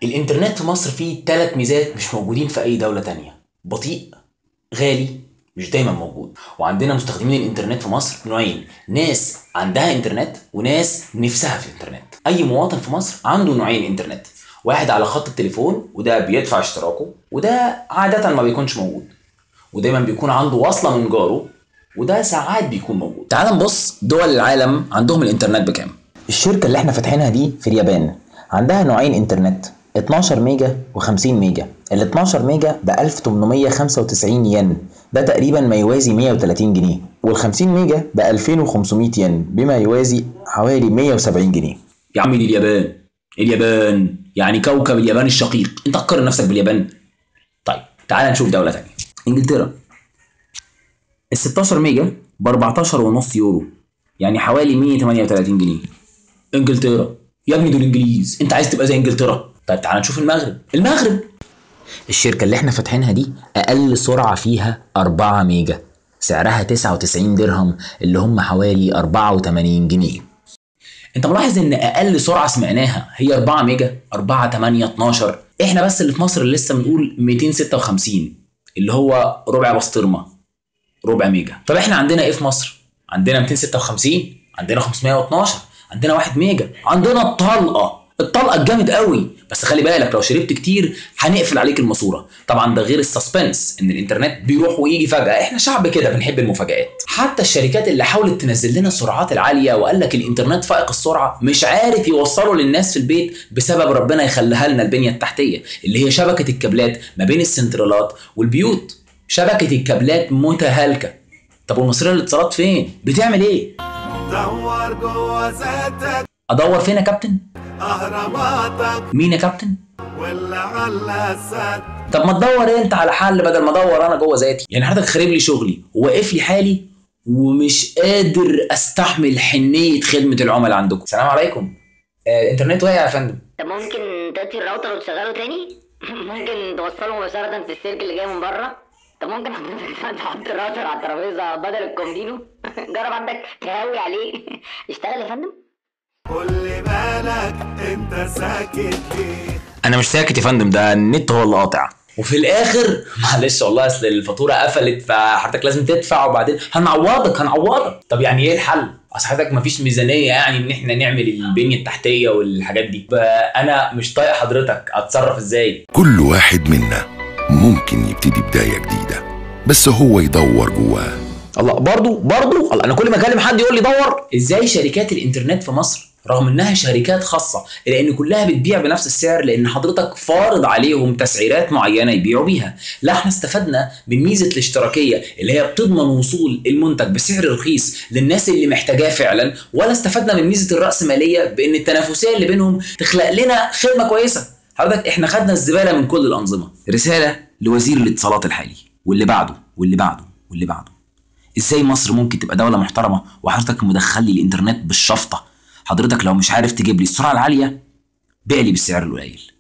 الانترنت في مصر فيه 3 ميزات مش موجودين في اي دولة تانية: بطيء، غالي، مش دايما موجود. وعندنا مستخدمين الانترنت في مصر نوعين: ناس عندها انترنت وناس نفسها في الانترنت. اي مواطن في مصر عنده نوعين انترنت، واحد على خط التليفون وده بيدفع اشتراكه وده عادة ما بيكونش موجود، ودايما بيكون عنده وصلة من جاره وده ساعات بيكون موجود. تعال نبص دول العالم عندهم الانترنت بكام. الشركة اللي احنا فاتحينها دي في اليابان عندها نوعين انترنت، 12 ميجا و50 ميجا. ال 12 ميجا ب 1895 ين، ده تقريبا ما يوازي 130 جنيه، وال 50 ميجا ب 2500 ين بما يوازي حوالي 170 جنيه. يا عمي دي اليابان، اليابان يعني كوكب اليابان الشقيق، انت تقارن نفسك باليابان؟ طيب تعال نشوف دولة تانية. انجلترا ال 16 ميجا ب 14.5 يورو، يعني حوالي 138 جنيه. انجلترا يا ابني دول انجليز، انت عايز تبقى زي انجلترا؟ طيب تعال نشوف المغرب. المغرب الشركة اللي احنا فاتحينها دي أقل سرعة فيها 4 ميجا، سعرها 99 درهم اللي هم حوالي 84 جنيه. انت ملاحظ ان أقل سرعة سمعناها هي 4 ميجا، 4 8 12. احنا بس اللي في مصر لسه بنقول 256 اللي هو ربع بسطرمة، ربع ميجا. طب احنا عندنا ايه في مصر؟ عندنا 256، عندنا 512، عندنا 1 ميجا، عندنا الطلقة، الطلقة الجامد قوي، بس خلي بالك لو شربت كتير هنقفل عليك الماسورة. طبعا ده غير ال suspense ان الانترنت بيروح ويجي فجاة، احنا شعب كده بنحب المفاجآت. حتى الشركات اللي حاولت تنزل لنا السرعات العالية وقال لك الانترنت فائق السرعة مش عارف يوصله للناس في البيت بسبب ربنا يخليها لنا البنية التحتية اللي هي شبكة الكابلات ما بين السنترالات والبيوت. شبكة الكابلات متهالكه. طب والمصريه للاتصالات فين؟ بتعمل ايه؟ دور جوه ذاتك. ادور فين يا كابتن؟ اهراماتك. مين يا كابتن؟ ولا على السد. طب ما تدور انت على حل بدل ما ادور انا جوه ذاتي. يعني حضرتك خارب لي شغلي وواقف لي حالي ومش قادر استحمل حنيه خدمة العملاء عندكم. السلام عليكم. الانترنت واقع يا فندم. طب ممكن تطفي الراوتر وتشغله تاني؟ ممكن توصله مباشرة في السلك اللي جاي من بره؟ طب ممكن تحط الراوتر على الترابيزة بدل الكومدينو؟ جرب عندك تهوي عليه. اشتغل يا فندم. قول لي مالك انت ساكت ليه؟ انا مش ساكت يا فندم، ده النت هو اللي قاطع. وفي الاخر معلش والله اصل الفاتورة قفلت فحضرتك لازم تدفع وبعدين هنعوضك هنعوضك. طب يعني ايه الحل؟ اصل حضرتك مفيش ميزانية يعني ان احنا نعمل البنية التحتية والحاجات دي، فانا مش طايق حضرتك، اتصرف ازاي؟ كل واحد منا ممكن يبتدي بداية جديدة، بس هو يدور جواه. الله برضو الله، انا كل ما اكلم حد يقول لي دور. ازاي شركات الانترنت في مصر رغم انها شركات خاصة لان كلها بتبيع بنفس السعر لان حضرتك فارض عليهم تسعيرات معينة يبيعوا بيها، لا احنا استفدنا من ميزة الاشتراكية اللي هي بتضمن وصول المنتج بسعر رخيص للناس اللي محتاجاه فعلا، ولا استفدنا من ميزة الراسمالية بان التنافسية اللي بينهم تخلق لنا خدمة كويسة. حضرتك احنا خدنا الزبالة من كل الانظمة. رسالة لوزير الاتصالات الحالي واللي بعده واللي بعده واللي بعده: ازاي مصر ممكن تبقى دولة محترمه وحضرتك مدخل لي الانترنت بالشفطه؟ حضرتك لو مش عارف تجيب لي السرعة العالية بيع لي بالسعر القليل.